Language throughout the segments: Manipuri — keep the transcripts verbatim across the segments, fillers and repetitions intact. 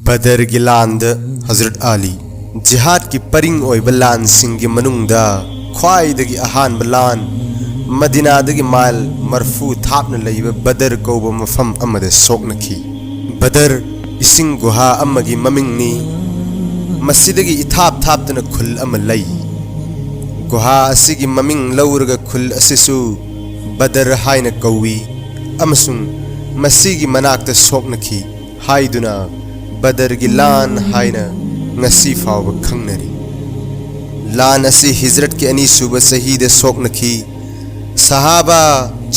ꯕꯗꯔꯒꯤ ꯂꯥꯟꯗ ꯍꯖꯔꯠ ꯑꯂꯤ꯫ ꯖꯤꯍꯥꯗꯀꯤ ꯄꯔꯤꯡ ꯑꯣꯏꯕ ꯂꯥꯟꯁꯤꯡꯒꯤ ꯃꯅꯨꯡꯗ ꯈ꯭ꯋꯥꯏꯗꯒꯤ ꯑꯍꯥꯟꯕ ꯂꯥꯟ, ꯃꯗꯤꯅꯥꯗꯒꯤ ꯃꯥꯏꯜ ꯃꯔꯐꯨ ꯊꯥꯞꯅ ꯂꯩꯕ ꯕꯗꯔ ꯀꯧꯕ ꯃꯐꯝ ꯑꯃꯗ ꯁꯣꯛꯅꯈꯤ꯫ ꯕꯗꯔ ꯏꯁꯤꯡ ꯒꯨꯍꯥ ꯑꯃꯒꯤ ꯃꯃꯤꯡꯅꯤ꯫ ꯃꯁꯤꯗꯒꯤ ꯏꯊꯥꯞ ꯊꯥꯞꯇꯅ ꯈꯨꯜ ꯑꯃ ꯂꯩ꯫ ꯒꯨꯍꯥ ꯑꯁꯤꯒꯤ ꯃꯃꯤꯡ ꯂꯧꯔꯒ ꯈꯨꯜ ꯑꯁꯤꯁꯨ ꯕꯗꯔ ꯍꯥꯏꯅ ꯀꯧꯏ ꯑꯃꯁꯨꯡ ꯃꯁꯤꯒꯤ ꯃꯅꯥꯛꯇ ꯁꯣꯛꯅꯈꯤ ꯍꯥꯏꯗꯨꯅ ꯕꯗꯔꯒꯤ ꯂꯥꯟ ꯍꯥꯏꯅ ꯉꯁꯤ ꯐꯥꯎꯕ ꯈꯪꯅꯔꯤ꯫ ꯂꯥꯟ ꯑꯁꯤ ꯍꯤꯖꯔꯠꯀꯤ ꯑꯅꯤꯁꯨꯕ ꯆꯍꯤꯗ ꯁꯣꯛꯅꯈꯤ꯫ ꯁꯍꯥꯕꯥ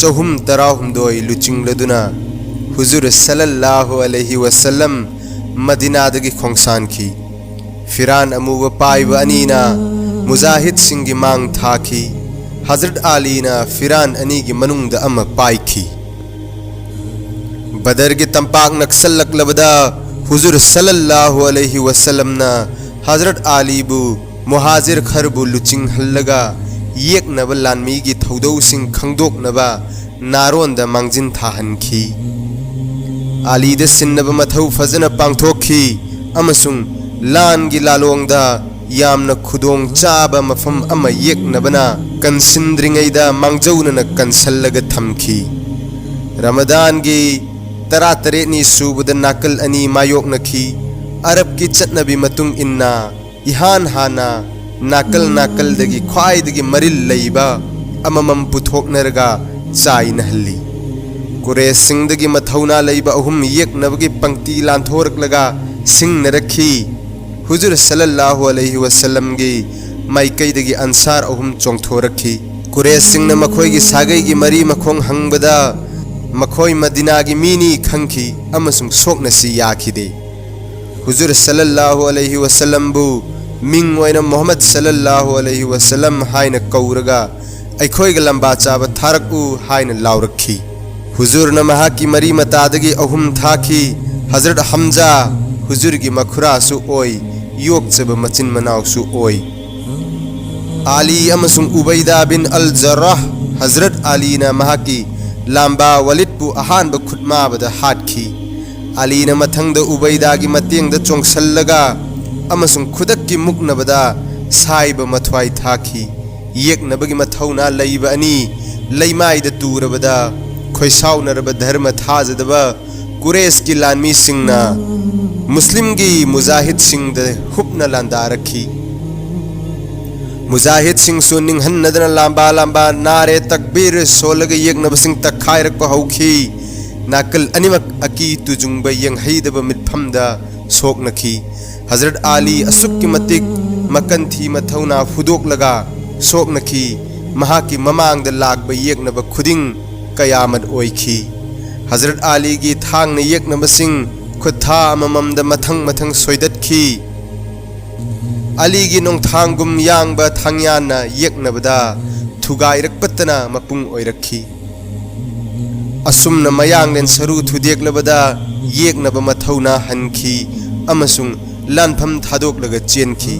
ꯆꯍꯨꯝ ꯇꯔꯥꯍꯨꯝꯗꯣꯏ ꯂꯨꯆꯤꯡꯂꯗꯨꯅ ꯍꯨꯖꯨꯔ ꯁꯜꯂꯜꯂꯥꯍꯨ ꯑꯂꯩꯍꯤ ꯋꯁꯜꯂꯝ ꯃꯗꯤꯅꯥꯗꯒꯤ ꯈꯣꯡꯁꯥꯟꯈꯤ꯫ ꯐꯤꯔꯥꯟ ꯑꯃꯨꯕ ꯄꯥꯏꯕ ꯑꯅꯤꯅ ꯃꯨꯖꯥꯍꯤꯗꯁꯤꯡꯒꯤ ꯃꯥꯡ ꯊꯥꯈꯤ꯫ ꯍꯖꯔꯠ ꯑꯂꯤꯅ ꯐꯤꯔꯥꯟ ꯑꯅꯤꯒꯤ ꯃꯅꯨꯡꯗ ꯑꯃ ꯄꯥꯏꯈꯤ꯫ ꯕꯗꯔꯒꯤ ꯇꯝꯄꯥꯛ ꯅꯛꯁꯜꯂꯛꯂꯕꯗ ꯍꯨꯖꯨꯔ ꯁꯜꯂꯜꯂꯥꯍꯨ ꯑꯂꯩꯍꯤ ꯋꯁꯜꯂꯝꯅ ꯍꯖꯔꯠ ꯑꯂꯤꯕꯨ ꯃꯨꯍꯥꯖꯤꯔ ꯈꯔꯕꯨ ꯂꯨꯆꯤꯡꯍꯜꯂꯒ ꯌꯦꯛꯅꯕ ꯂꯥꯟꯃꯤꯒꯤ ꯊꯧꯗꯧꯁꯤꯡ ꯈꯪꯗꯣꯛꯅꯕ ꯅꯥꯔꯣꯟꯗ ꯃꯥꯡꯖꯤꯟ ꯊꯥꯍꯟꯈꯤ꯫ ꯑꯂꯤꯗ ꯁꯤꯟꯅꯕ ꯃꯊꯧ ꯐꯖꯅ ꯄꯥꯡꯊꯣꯛꯈꯤ ꯑꯃꯁꯨꯡ ꯂꯥꯟꯒꯤ ꯂꯥꯂꯣꯡꯗ ꯌꯥꯝꯅ ꯈꯨꯗꯣꯡ ꯆꯥꯕ ꯃꯐꯝ ꯑꯃ ꯌꯦꯛꯅꯕꯅ ꯀꯟꯁꯤꯟꯗ꯭ꯔꯤꯉꯩꯗ ꯃꯥꯡꯖꯧꯅꯅ ꯀꯟꯁꯜꯂꯒ ꯊꯝꯈꯤ꯫ ꯔꯃꯗꯥꯟꯒꯤ ꯇꯔꯥꯇꯔꯦꯠꯅꯤ ꯁꯨꯕꯗ ꯅꯥꯀꯜ ꯑꯅꯤ ꯃꯥꯌꯣꯛꯅꯈꯤ꯫ ꯑꯔꯕꯀꯤ ꯆꯠꯅꯕꯤ ꯃꯇꯨꯡ ꯏꯟꯅ ꯏꯍꯥꯟ ꯍꯥꯟꯅ ꯅꯥꯀꯜ ꯅꯥꯀꯜꯗꯒꯤ ꯈ꯭ꯋꯥꯏꯗꯒꯤ ꯃꯔꯤꯜ ꯂꯩꯕ ꯑꯃꯃꯝ ꯄꯨꯊꯣꯛꯅꯔꯒ ꯆꯥꯏꯅꯍꯜꯂꯤ꯫ ꯀꯨꯔꯦꯁꯁꯤꯡꯗꯒꯤ ꯃꯊꯧꯅꯥ ꯂꯩꯕ ꯑꯍꯨꯝ ꯌꯦꯛꯅꯕꯒꯤ ꯄꯪꯛꯇꯤ ꯂꯥꯟꯊꯣꯔꯛꯂꯒ ꯁꯤꯡꯅꯔꯛꯈꯤ꯫ ꯍꯨꯖꯨꯔ ꯁꯜꯂꯜꯂꯥꯍꯨ ꯑꯂꯩꯍꯤ ꯋꯁꯜꯂꯝꯒꯤ ꯃꯥꯏꯀꯩꯗꯒꯤ ꯑꯟꯁꯥꯔ ꯑꯍꯨꯝ ꯆꯣꯡꯊꯣꯔꯛꯈꯤ꯫ ꯀꯨꯔꯦꯁꯁꯤꯡꯅ ꯃꯈꯣꯏꯒꯤ ꯁꯥꯒꯩꯒꯤ ꯃꯔꯤ ꯃꯈꯣꯡ ꯍꯪꯕꯗ ꯃꯈꯣꯏ ꯃꯗꯤꯅꯥꯒꯤ ꯃꯤꯅꯤ ꯈꯪꯈꯤ ꯑꯃꯁꯨꯡ ꯁꯣꯛꯅꯁꯤ ꯌꯥꯈꯤꯗꯦ꯫ ꯍꯨꯖꯨꯔ ꯁꯜꯂꯜꯂꯥꯍꯨ ꯑꯂꯩꯍꯤ ꯋꯁꯜꯂꯝꯕꯨ ꯃꯤꯡ ꯑꯣꯏꯅ ꯃꯨꯍꯝꯃꯗ ꯁꯜꯂꯜꯂꯥꯍꯨ ꯑꯂꯩꯍꯤ ꯋꯁꯜꯂꯝ ꯍꯥꯏꯅ ꯀꯧꯔꯒ, "ꯑꯩꯈꯣꯏꯒ ꯂꯝꯕꯥ ꯆꯥꯕ ꯊꯥꯔꯛꯎ" ꯍꯥꯏꯅ ꯂꯥꯎꯔꯛꯈꯤ꯫ ꯍꯨꯖꯨꯔꯅ ꯃꯍꯥꯛꯀꯤ ꯃꯔꯤ ꯃꯇꯥꯗꯒꯤ ꯑꯍꯨꯝ ꯊꯥꯈꯤ꯫ ꯍꯖꯔꯠ ꯍꯝꯖꯥ ꯍꯨꯖꯨꯔꯒꯤ ꯃꯈꯨꯔꯥꯁꯨ ꯑꯣꯏ, ꯌꯣꯛꯆꯕ ꯃꯆꯤꯟ ꯃꯅꯥꯎꯁꯨ ꯑꯣꯏ꯫ ꯑꯂꯤ ꯑꯃꯁꯨꯡ ꯎꯕꯩꯗꯥ ꯕꯤꯟ ꯑꯜ ꯖꯔꯥꯍ꯫ ꯍꯖꯔꯠ ꯑꯂꯤꯅ ꯃꯍꯥꯛꯀꯤ ꯂꯥꯝꯕꯥ ꯋꯥꯂꯤꯗꯄꯨ ꯑꯍꯥꯟꯕ ꯈꯨꯠꯃꯥꯕꯗ ꯍꯥꯠꯈꯤ꯫ ꯑꯂꯤꯅ ꯃꯊꯪꯗ ꯎꯕꯩꯗꯥꯒꯤ ꯃꯇꯦꯡꯗ ꯆꯣꯡꯁꯜꯂꯒ ꯑꯃꯁꯨꯡ ꯈꯨꯗꯛꯀꯤ ꯃꯨꯛꯅꯕꯗ ꯁꯥꯏꯕ ꯃꯊ꯭ꯋꯥꯏ ꯊꯥꯈꯤ꯫ ꯌꯦꯛꯅꯕꯒꯤ ꯃꯊꯧꯅꯥ ꯂꯩꯕ ꯑꯅꯤ ꯂꯩꯃꯥꯏꯗ ꯇꯨꯔꯕꯗ ꯈꯣꯏꯁꯥꯎꯅꯔꯕ ꯙꯔꯃ ꯊꯥꯖꯗꯕ ꯀꯨꯔꯦꯁꯀꯤ ꯂꯥꯟꯃꯤꯁꯤꯡꯅ ꯃꯨꯁꯂꯤꯝꯒꯤ ꯃꯨꯖꯥꯍꯤꯗꯁꯤꯡꯗ ꯍꯨꯞꯅ ꯂꯥꯟꯗꯥꯔꯛꯈꯤ꯫ ꯃꯨꯖꯥꯍꯤꯗꯁꯤꯡꯁꯨ ꯅꯤꯡꯍꯟꯅꯗꯅ ꯂꯥꯝꯕꯥ ꯂꯥꯝꯕꯥ ꯅꯥꯔꯦ ꯇꯛꯕꯤꯔ ꯁꯣꯜꯂꯒ ꯌꯦꯛꯅꯕꯁꯤꯡ ꯇꯛꯈꯥꯏꯔꯛꯄ ꯍꯧꯈꯤ꯫ ꯅꯥꯀꯜ ꯑꯅꯤꯃꯛ ꯑꯀꯤ ꯇꯨꯖꯨꯡꯕ ꯌꯦꯡꯍꯩꯗꯕ ꯃꯤꯠꯐꯝꯗ ꯁꯣꯛꯅꯈꯤ꯫ ꯍꯖꯔꯠ ꯑꯥꯂꯤ ꯑꯁꯨꯛꯀꯤ ꯃꯇꯤꯛ ꯃꯀꯟꯊꯤ ꯃꯊꯧꯅꯥ ꯐꯨꯗꯣꯛꯂꯒ ꯁꯣꯛꯅꯈꯤ꯫ ꯃꯍꯥꯛꯀꯤ ꯃꯃꯥꯡꯗ ꯂꯥꯛꯄ ꯌꯦꯛꯅꯕ ꯈꯨꯗꯤꯡ ꯀꯌꯥꯃꯠ ꯑꯣꯏꯈꯤ꯫ ꯍꯖꯔꯠ ꯑꯥꯂꯤꯒꯤ ꯊꯥꯡꯅ ꯌꯦꯛꯅꯕꯁꯤꯡ ꯈꯨꯠꯊꯥ ꯑꯃꯃꯝꯗ ꯃꯊꯪ ꯃꯊꯪ ꯁꯣꯏꯗꯠꯈꯤ꯫ ꯑꯂꯤꯒꯤ ꯅꯣꯡꯊꯥꯡꯒꯨꯝ ꯌꯥꯡꯕ ꯊꯥꯡꯌꯥꯟꯅ ꯌꯦꯛꯅꯕꯗ ꯊꯨꯒꯥꯏꯔꯛꯄꯇꯅ ꯃꯄꯨꯡ ꯑꯣꯏꯔꯛꯈꯤ꯫ ꯑꯁꯨꯝꯅ ꯃꯌꯥꯡꯂꯦꯟ ꯁꯔꯨ ꯊꯨꯗꯦꯛꯂꯕꯗ ꯌꯦꯛꯅꯕ ꯃꯊꯧꯅꯥ ꯍꯟꯈꯤ ꯑꯃꯁꯨꯡ ꯂꯥꯟꯐꯝ ꯊꯥꯗꯣꯛꯂꯒ ꯆꯦꯟꯈꯤ꯫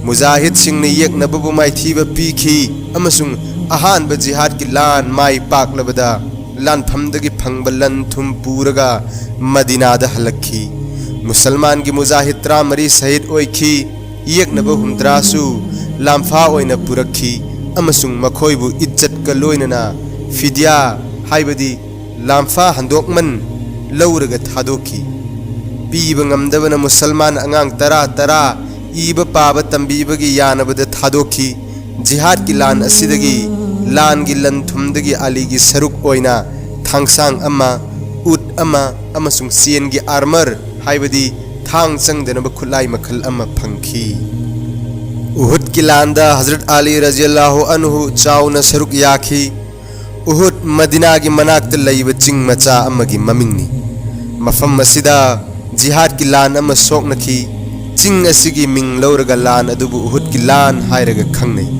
ꯃꯨꯖꯥꯍꯤꯗꯁꯤꯡꯅ ꯌꯦꯛꯅꯕꯕꯨ ꯃꯥꯏꯊꯤꯕ ꯄꯤꯈꯤ ꯑꯃꯁꯨꯡ ꯑꯍꯥꯟꯕ ꯖꯤꯍꯥꯗꯀꯤ ꯂꯥꯟ ꯃꯥꯏ ꯄꯥꯛꯂꯕꯗ ꯂꯥꯟꯐꯝꯗꯒꯤ ꯐꯪꯕ ꯂꯟ ꯊꯨꯝ ꯄꯨꯔꯒ ꯃꯗꯤꯅꯥꯗ ꯍꯜꯂꯛꯈꯤ꯫ ꯃꯨꯁꯜꯃꯥꯟꯒꯤ ꯃꯨꯖꯥꯍꯤꯗ ꯇꯔꯥꯃꯔꯤ ꯁꯍꯤꯗ ꯑꯣꯏꯈꯤ꯫ ꯌꯦꯛꯅꯕ ꯍꯨꯝꯗ꯭ꯔꯥꯁꯨ ꯂꯥꯝꯐꯥ ꯑꯣꯏꯅ ꯄꯨꯔꯛꯈꯤ ꯑꯃꯁꯨꯡ ꯃꯈꯣꯏꯕꯨ ꯏꯖꯠꯀ ꯂꯣꯏꯅꯅ ꯐꯤꯗ꯭ꯌꯥ, ꯍꯥꯏꯕꯗꯤ ꯂꯥꯝꯐꯥ ꯍꯟꯗꯣꯛꯃꯟ, ꯂꯧꯔꯒ ꯊꯥꯗꯣꯛꯈꯤ꯫ ꯄꯤꯕ ꯉꯝꯗꯕꯅ ꯃꯨꯁꯜꯃꯥꯟ ꯑꯉꯥꯡ ꯇꯔꯥ ꯇꯔꯥ ꯏꯕ ꯄꯥꯕ ꯇꯝꯕꯤꯕꯒꯤ ꯌꯥꯅꯕꯗ ꯊꯥꯗꯣꯛꯈꯤ꯫ ꯖꯤꯍꯥꯗꯀꯤ ꯂꯥꯟ ꯑꯁꯤꯗꯒꯤ ꯂꯥꯟꯒꯤ ꯂꯟ ꯊꯨꯝꯗꯒꯤ ꯑꯂꯤꯒꯤ ꯁꯔꯨꯛ ꯑꯣꯏꯅ ꯊꯥꯡꯁꯥꯡ ꯑꯃ, ꯎꯠ ꯑꯃ ꯑꯃꯁꯨꯡ ꯆꯦꯟꯒꯤ ꯑꯥꯔꯃꯔ, ꯍꯥꯏꯕꯗꯤ ꯊꯥꯡ ꯆꯪꯗꯅꯕ ꯈꯨꯠꯂꯥꯏ ꯃꯈꯜ ꯑꯃ ꯐꯪꯈꯤ꯫ ꯎꯍꯨꯗꯀꯤ ꯂꯥꯟꯗ ꯍꯖꯔꯠ ꯑꯂꯤ ꯔꯖꯤꯌꯜꯂꯥꯍꯨ ꯑꯟꯍꯨ ꯆꯥꯎꯅ ꯁꯔꯨꯛ ꯌꯥꯈꯤ꯫ ꯎꯍꯨꯗ ꯃꯗꯤꯅꯥꯒꯤ ꯃꯅꯥꯛꯇ ꯂꯩꯕ ꯆꯤꯡ ꯃꯆꯥ ꯑꯃꯒꯤ ꯃꯃꯤꯡꯅꯤ꯫ ꯃꯐꯝ ꯑꯁꯤꯗ ꯖꯤꯍꯥꯗꯀꯤ ꯂꯥꯟ ꯑꯃ ꯁꯣꯛꯅꯈꯤ꯫ ꯆꯤꯡ ꯑꯁꯤꯒꯤ ꯃꯤꯡ ꯂꯧꯔꯒ ꯂꯥꯟ ꯑꯗꯨꯕꯨ ꯎꯍꯨꯗꯀꯤ ꯂꯥꯟ ꯍꯥꯏꯔꯒ ꯈꯪꯅꯩ꯫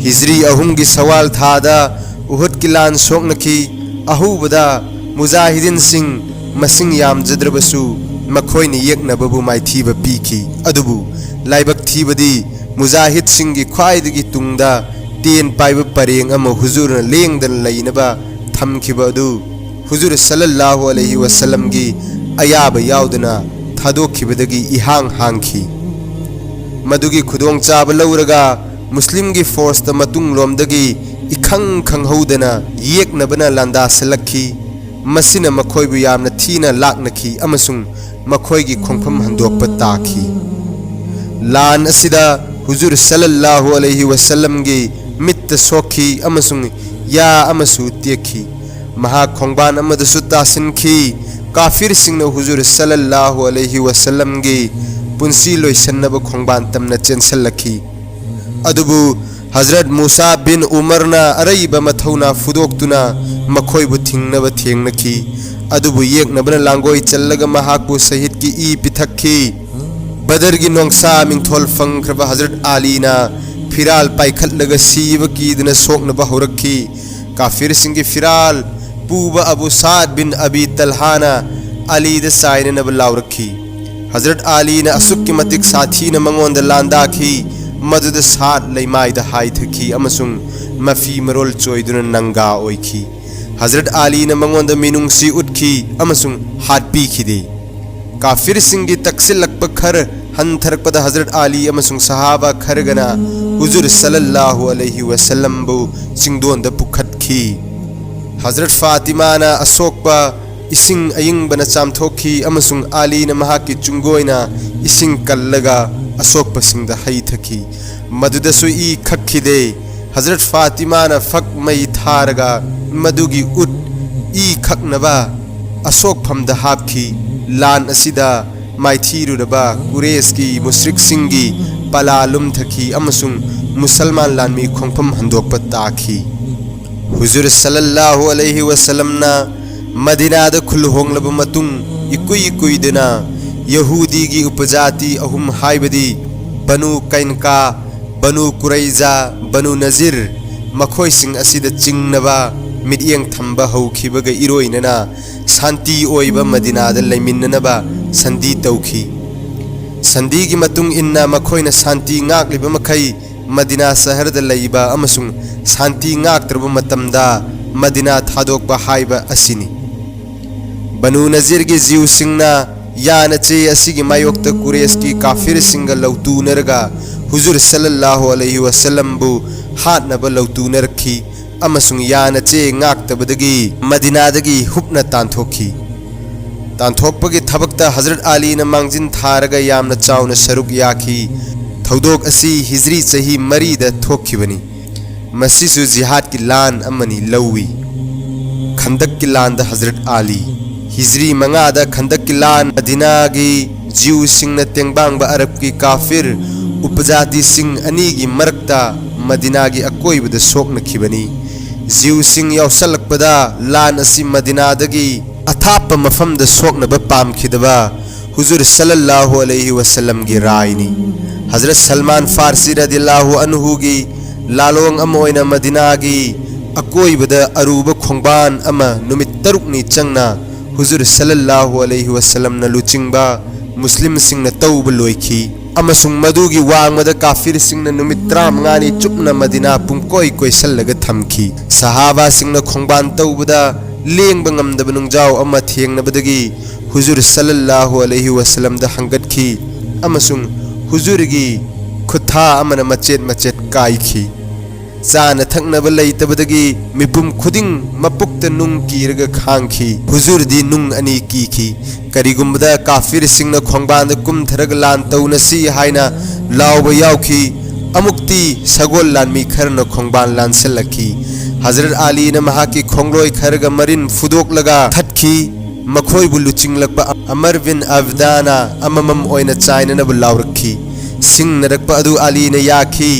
ꯍꯤꯖ꯭ꯔꯤ ꯑꯍꯨꯝꯒꯤ ꯁꯋꯥꯜ ꯊꯥꯗ ꯎꯍꯨꯗꯀꯤ ꯂꯥꯟ ꯁꯣꯛꯅꯈꯤ꯫ ꯑꯍꯧꯕꯗ ꯃꯨꯖꯥꯍꯤꯗꯤꯟꯁꯤꯡ ꯃꯁꯤꯡ ꯌꯥꯝꯖꯗ꯭ꯔꯕꯁꯨ ꯃꯈꯣꯏꯅ ꯌꯦꯛꯅꯕꯕꯨ ꯃꯥꯏꯊꯤꯕ ꯄꯤꯈꯤ꯫ ꯑꯗꯨꯕꯨ ꯂꯥꯏꯕꯛ ꯊꯤꯕꯗꯤ ꯃꯨꯖꯥꯍꯤꯗꯁꯤꯡꯒꯤ ꯈ꯭ꯋꯥꯏꯗꯒꯤ ꯇꯨꯡꯗ ꯇꯦꯟ ꯄꯥꯏꯕ ꯄꯔꯦꯡ ꯑꯃ ꯍꯨꯖꯨꯔꯅ ꯂꯦꯡꯗꯅ ꯂꯩꯅꯕ ꯊꯝꯈꯤꯕ ꯑꯗꯨ ꯍꯨꯖꯨꯔ ꯁꯜꯂꯜꯂꯥꯍꯨ ꯑꯂꯩꯍꯤ ꯋꯁꯜꯂꯝꯒꯤ ꯑꯌꯥꯕ ꯌꯥꯎꯗꯅ ꯊꯥꯗꯣꯛꯈꯤꯕꯗꯒꯤ ꯏꯍꯥꯡ ꯍꯥꯡꯈꯤ꯫ ꯃꯗꯨꯒꯤ ꯈꯨꯗꯣꯡꯆꯥꯕ ꯂꯧꯔꯒ ꯃꯨꯁꯂꯤꯝꯒꯤ ꯐꯣꯔꯁꯇ ꯃꯇꯨꯡꯂꯣꯝꯗꯒꯤ ꯏꯈꯪ ꯈꯪꯍꯧꯗꯅ ꯌꯦꯛꯅꯕꯅ ꯂꯥꯟꯗꯥꯁꯤꯜꯂꯛꯈꯤ꯫ ꯃꯁꯤꯅ ꯃꯈꯣꯏꯕꯨ ꯌꯥꯝꯅ ꯊꯤꯅ ꯂꯥꯛꯅꯈꯤ ꯑꯃꯁꯨꯡ ꯃꯈꯣꯏꯒꯤ ꯈꯣꯡꯐꯝ ꯍꯟꯗꯣꯛꯄ ꯇꯥꯈꯤ꯫ ꯂꯥꯟ ꯑꯁꯤꯗ ꯍꯨꯖꯨꯔ ꯁꯜꯂꯜꯂꯥꯍꯨ ꯑꯂꯩꯍꯤ ꯋꯁꯜꯂꯝꯒꯤ ꯃꯤꯠꯇ ꯁꯣꯛꯈꯤ ꯑꯃꯁꯨꯡ ꯌꯥ ꯑꯃꯁꯨ ꯇꯦꯛꯈꯤ꯫ ꯃꯍꯥꯛ ꯈꯣꯡꯕꯥꯟ ꯑꯃꯗꯁꯨ ꯇꯥꯁꯤꯟꯈꯤ꯫ ꯀꯥꯐꯤꯔꯁꯤꯡꯅ ꯍꯨꯖꯨꯔ ꯁꯜꯂꯜꯂꯥꯍꯨ ꯑꯂꯩꯍꯤ ꯋꯁꯜꯂꯝꯒꯤ ꯄꯨꯟꯁꯤ ꯂꯣꯏꯁꯟꯅꯕ ꯈꯣꯡꯕꯥꯟ ꯇꯝꯅ ꯆꯦꯟꯁꯤꯜꯂꯛꯈꯤ꯫ ꯑꯗꯨꯕꯨ ꯍꯖꯔꯠ ꯃꯨꯁꯥ ꯕꯤꯟ ꯎꯃꯔꯅ ꯑꯔꯩꯕ ꯃꯊꯧꯅꯥ ꯐꯨꯗꯣꯛꯇꯨꯅ ꯃꯈꯣꯏꯕꯨ ꯊꯤꯡꯅꯕ ꯊꯦꯡꯅꯈꯤ꯫ ꯑꯗꯨꯕꯨ ꯌꯦꯛꯅꯕꯅ ꯂꯥꯡꯒꯣꯏ ꯆꯜꯂꯒ ꯃꯍꯥꯛꯄꯨ ꯁꯍꯤꯗꯀꯤ ꯏ ꯄꯤꯊꯛꯈꯤ꯫ ꯕꯗꯔꯒꯤ ꯅꯣꯡꯁꯥ ꯃꯤꯡꯊꯣꯜ ꯐꯪꯈ꯭ꯔꯕ ꯍꯖꯔꯠ ꯑꯥꯂꯤꯅ ꯐꯤꯔꯥꯜ ꯄꯥꯏꯈꯠꯂꯒ ꯁꯤꯕ ꯀꯤꯗꯨꯅ ꯁꯣꯛꯅꯕ ꯍꯧꯔꯛꯈꯤ꯫ ꯀꯥꯐꯤꯔꯁꯤꯡꯒꯤ ꯐꯤꯔꯥꯜ ꯄꯨꯕ ꯑꯕꯨ ꯁꯥꯗ ꯕꯤꯟ ꯑꯕꯤ ꯇꯜꯍꯥꯅ ꯑꯂꯤꯗ ꯆꯥꯏꯅꯅꯕ ꯂꯥꯎꯔꯛꯈꯤ꯫ ꯍꯖꯔꯠ ꯑꯥꯂꯤꯅ ꯑꯁꯨꯛꯀꯤ ꯃꯇꯤꯛ ꯁꯥꯊꯤꯅ ꯃꯉꯣꯟꯗ ꯂꯥꯟꯗꯥꯈꯤ, ꯃꯗꯨꯗ ꯁꯥꯗ ꯂꯩꯃꯥꯏꯗ ꯍꯥꯏꯊꯈꯤ ꯑꯃꯁꯨꯡ ꯃꯐꯤ ꯃꯔꯣꯜ ꯆꯣꯏꯗꯨꯅ ꯅꯪꯒꯥ ꯑꯣꯏꯈꯤ꯫ ꯍꯖꯔꯠ ꯑꯥꯂꯤꯅ ꯃꯉꯣꯟꯗ ꯃꯤꯅꯨꯡꯁꯤ ꯎꯠꯈꯤ ꯑꯃꯁꯨꯡ ꯍꯥꯠꯄꯤꯈꯤꯗꯦ꯫ ꯀꯥꯐꯤꯔꯁꯤꯡꯒꯤ ꯇꯛꯁꯤꯜꯂꯛꯄ ꯈꯔ ꯍꯟꯊꯔꯛꯄꯗ ꯍꯖꯔꯠ ꯑꯥꯂꯤ ꯑꯃꯁꯨꯡ ꯁꯍꯥꯕꯥ ꯈꯔꯒꯅ ꯍꯨꯖꯨꯔ ꯁꯜꯂꯜꯂꯥꯍꯨ ꯑꯂꯩꯍꯤ ꯋꯁꯜꯂꯝꯕꯨ ꯆꯤꯡꯗꯣꯟꯗ ꯄꯨꯈꯠꯈꯤ꯫ ꯍꯖꯔꯠ ꯐꯥꯇꯤꯃꯥꯅ ꯑꯁꯣꯛꯄ ꯏꯁꯤꯡ ꯑꯏꯪꯕꯅ ꯆꯥꯝꯊꯣꯛꯈꯤ ꯑꯃꯁꯨꯡ ꯑꯥꯂꯤꯅ ꯃꯍꯥꯛꯀꯤ ꯆꯨꯡꯒꯣꯏꯅ ꯏꯁꯤꯡ ꯀꯜꯂꯒ ꯑꯁꯣꯛꯄꯁꯤꯡꯗ ꯍꯩꯊꯈꯤ꯫ ꯃꯗꯨꯗꯁꯨ ꯏ ꯈꯛꯈꯤꯗꯦ꯫ ꯍꯖꯔꯠ ꯐꯥꯇꯤꯃꯥꯅ ꯐꯛ ꯃꯩ ꯊꯥꯔꯒ ꯃꯗꯨꯒꯤ ꯎꯠ ꯏ ꯈꯛꯅꯕ ꯑꯁꯣꯛꯐꯝꯗ ꯍꯥꯞꯈꯤ꯫ ꯂꯥꯟ ꯑꯁꯤꯗ ꯃꯥꯏꯊꯤꯔꯨꯔꯕ ꯀꯨꯔꯦꯁꯀꯤ ꯃꯨꯁ꯭ꯔꯤꯛꯁꯤꯡꯒꯤ ꯄꯂꯥ ꯂꯨꯝꯊꯈꯤ ꯑꯃꯁꯨꯡ ꯃꯨꯁꯜꯃꯥꯟ ꯂꯥꯟꯃꯤ ꯈꯣꯡꯐꯝ ꯍꯟꯗꯣꯛꯄ ꯇꯥꯈꯤ꯫ ꯍꯨꯖꯨꯔ ꯁꯜꯂꯜꯂꯥꯍꯨ ꯑꯂꯩꯍꯤ ꯋꯁꯜꯂꯝꯅ ꯃꯗꯤꯅꯥꯗ ꯈꯨꯜ ꯍꯣꯡꯂꯕ ꯃꯇꯨꯡ ꯏꯀꯨꯏ ꯀꯨꯏꯗꯅ ꯌꯍꯨꯗꯤꯒꯤ ꯎꯄꯖꯥꯇꯤ ꯑꯍꯨꯝ ꯍꯥꯏꯕꯗꯤ ꯕꯅꯨ ꯀꯩꯟꯀꯥ, ꯕꯅꯨ ꯀꯨꯔꯩꯖꯥ, ꯕꯅꯨ ꯅꯖꯤꯔ, ꯃꯈꯣꯏꯁꯤꯡ ꯑꯁꯤꯗ ꯆꯤꯡꯅꯕ ꯃꯤꯠꯌꯦꯡ ꯊꯝꯕ ꯍꯧꯈꯤꯕꯒ ꯏꯔꯣꯏꯅꯅ ꯁꯥꯟꯇꯤ ꯑꯣꯏꯕ ꯃꯗꯤꯅꯥꯗ ꯂꯩꯃꯤꯟꯅꯅꯕ ꯁꯟꯙꯤ ꯇꯧꯈꯤ꯫ ꯁꯟꯙꯤꯒꯤ ꯃꯇꯨꯡ ꯏꯟꯅ ꯃꯈꯣꯏꯅ ꯁꯥꯟꯇꯤ ꯉꯥꯛꯂꯤꯕ ꯃꯈꯩ ꯃꯗꯤꯅꯥ ꯁꯍꯔꯗ ꯂꯩꯕ ꯑꯃꯁꯨꯡ ꯁꯥꯟꯇꯤ ꯉꯥꯛꯇ꯭ꯔꯕ ꯃꯇꯝꯗ ꯃꯗꯤꯅꯥ ꯊꯥꯗꯣꯛꯄ ꯍꯥꯏꯕ ꯑꯁꯤꯅꯤ꯫ ꯕꯅꯨ ꯅꯖꯤꯔꯒꯤ ꯖꯤꯎꯁꯤꯡꯅ ꯌꯥꯅ ꯆꯦ ꯑꯁꯤꯒꯤ ꯃꯥꯌꯣꯛꯇ ꯀꯨꯔꯦꯁꯀꯤ ꯀꯥꯐꯤꯔꯁꯤꯡꯒ ꯂꯧꯇꯨꯅꯔꯒ ꯍꯨꯖꯨꯔ ꯁꯜꯂꯜꯂꯥꯍꯨ ꯑꯂꯩꯍꯤ ꯋꯁꯜꯂꯝꯕꯨ ꯍꯥꯠꯅꯕ ꯂꯧꯇꯨꯅꯔꯛꯈꯤ ꯑꯃꯁꯨꯡ ꯌꯥꯅ ꯆꯦ ꯉꯥꯛꯇꯕꯗꯒꯤ ꯃꯗꯤꯅꯥꯗꯒꯤ ꯍꯨꯞꯅ ꯇꯥꯟꯊꯣꯛꯈꯤ꯫ ꯇꯥꯟꯊꯣꯛꯄꯒꯤ ꯊꯕꯛꯇ ꯍꯖꯔꯠ ꯑꯂꯤꯅ ꯃꯥꯡꯖꯤꯟ ꯊꯥꯔꯒ ꯌꯥꯝꯅ ꯆꯥꯎꯅ ꯁꯔꯨꯛ ꯌꯥꯈꯤ꯫ ꯊꯧꯗꯣꯛ ꯑꯁꯤ ꯍꯤꯖ꯭ꯔꯤ ꯆꯍꯤ ꯃꯔꯤꯗ ꯊꯣꯛꯈꯤꯕꯅꯤ꯫ ꯃꯁꯤꯁꯨ ꯖꯤꯍꯥꯗꯀꯤ ꯂꯥꯟ ꯑꯃꯅꯤ ꯂꯧꯏ꯫ ꯈꯟꯗꯛꯀꯤ ꯂꯥꯟꯗ ꯍꯖꯔꯠ ꯑꯂꯤ꯫ ꯍꯤꯖ꯭ꯔꯤ ꯃꯉꯥꯗ ꯈꯟꯗꯛꯀꯤ ꯂꯥꯟ ꯃꯗꯤꯅꯥꯒꯤ ꯖꯤꯎꯁꯤꯡꯅ ꯇꯦꯡꯕꯥꯡꯕ ꯑꯔꯕꯀꯤ ꯀꯥꯐꯤꯔ ꯎꯄꯖꯥꯇꯤꯁꯤꯡ ꯑꯅꯤꯒꯤ ꯃꯔꯛꯇ ꯃꯗꯤꯅꯥꯒꯤ ꯑꯀꯣꯏꯕꯗ ꯁꯣꯛꯅꯈꯤꯕꯅꯤ꯫ ꯖꯤꯎꯁꯤꯡ ꯌꯥꯎꯁꯜꯂꯛꯄꯗ ꯂꯥꯟ ꯑꯁꯤ ꯃꯗꯤꯅꯥꯗꯒꯤ ꯑꯊꯥꯞꯄ ꯃꯐꯝꯗ ꯁꯣꯛꯅꯕ ꯄꯥꯝꯈꯤꯗꯕ ꯍꯨꯖꯨꯔ ꯁꯜꯂꯜꯂꯥꯍꯨ ꯑꯂꯩꯍꯤ ꯋꯁꯜꯂꯝꯒꯤ ꯔꯥꯏꯅꯤ꯫ ꯍꯖꯔꯠ ꯁꯜꯃꯥꯟ ꯐꯥꯔꯁꯤ ꯔꯗꯤꯌꯜꯂꯥꯍꯨ ꯑꯟꯍꯨꯒꯤ ꯂꯥꯂꯣꯡ ꯑꯃ ꯑꯣꯏꯅ ꯃꯗꯤꯅꯥꯒꯤ ꯑꯀꯣꯏꯕꯗ ꯑꯔꯨꯕ ꯈꯣꯡꯕꯥꯟ ꯑꯃ ꯅꯨꯃꯤꯠ ꯇꯔꯨꯛꯅꯤ ꯆꯪꯅ ꯍꯨꯖꯨꯔ ꯁꯜꯂꯜꯂꯥꯍꯨ ꯑꯂꯩꯍꯤ ꯋꯁꯜꯂꯝꯅ ꯂꯨꯆꯤꯡꯕ ꯃꯨꯁꯂꯤꯝꯁꯤꯡꯅ ꯇꯧꯕ ꯂꯣꯏꯈꯤ, ꯑꯃꯁꯨꯡ ꯃꯗꯨꯒꯤ ꯋꯥꯡꯃꯗ ꯀꯥꯐꯤꯔꯁꯤꯡꯅ ꯅꯨꯃꯤꯠ ꯇꯔꯥꯃꯉꯥꯅꯤ ꯆꯨꯞꯅ ꯃꯗꯤꯅꯥ ꯄꯨꯡꯀꯣꯏ ꯀꯣꯏꯁꯜꯂꯒ ꯊꯝꯈꯤ꯫ ꯁꯍꯥꯕꯥꯁꯤꯡꯅ ꯈꯣꯡꯕꯥꯟ ꯇꯧꯕꯗ ꯂꯦꯡꯕ ꯉꯝꯗꯕ ꯅꯨꯡꯖꯥꯎ ꯑꯃ ꯊꯦꯡꯅꯕꯗꯒꯤ ꯍꯨꯖꯨꯔ ꯁꯜꯂꯜꯂꯥꯍꯨ ꯑꯂꯩꯍꯤ ꯋꯁꯜꯂꯝꯗ ꯍꯪꯒꯠꯈꯤ ꯑꯃꯁꯨꯡ ꯍꯨꯖꯨꯔꯒꯤ ꯈꯨꯠꯊꯥ ꯑꯃꯅ ꯃꯆꯦꯠ ꯃꯆꯦꯠ ꯀꯥꯏꯈꯤ꯫ ꯆꯥꯅ ꯊꯛꯅꯕ ꯂꯩꯇꯕꯗꯒꯤ ꯃꯤꯄꯨꯝ ꯈꯨꯗꯤꯡ ꯃꯄꯨꯛꯇ ꯅꯨꯡ ꯀꯤꯔꯒ ꯈꯥꯡꯈꯤ꯫ ꯍꯨꯖꯨꯔꯗꯤ ꯅꯨꯡ ꯑꯅꯤ ꯀꯤꯈꯤ꯫ ꯀꯔꯤꯒꯨꯝꯕꯗ ꯀꯥꯐꯤꯔꯁꯤꯡꯅ ꯈꯣꯡꯕꯥꯟꯗ ꯀꯨꯝꯊꯔꯒ ꯂꯥꯟ ꯇꯧꯅꯁꯤ ꯍꯥꯏꯅ ꯂꯥꯎꯕ ꯌꯥꯎꯈꯤ꯫ ꯑꯃꯨꯛꯇꯤ ꯁꯒꯣꯜ ꯂꯥꯟꯃꯤ ꯈꯔꯅ ꯈꯣꯡꯕꯥꯟ ꯂꯥꯟꯁꯤꯜꯂꯛꯈꯤ꯫ ꯍꯖꯔꯠ ꯑꯂꯤꯅ ꯃꯍꯥꯛꯀꯤ ꯈꯣꯡꯂꯣꯏ ꯈꯔꯒ ꯃꯔꯤꯟ ꯐꯨꯗꯣꯛꯂꯒ ꯊꯠꯈꯤ꯫ ꯃꯈꯣꯏꯕꯨ ꯂꯨꯆꯤꯡꯂꯛꯄ ꯑꯃꯔ ꯕꯤꯟ ꯑꯕꯗꯥꯅ ꯑꯃꯃꯝ ꯑꯣꯏꯅ ꯆꯥꯏꯅꯅꯕ ꯂꯥꯎꯔꯛꯈꯤ꯫ ꯁꯤꯡꯅꯔꯛꯄ ꯑꯗꯨ ꯑꯂꯤꯅ ꯌꯥꯈꯤ꯫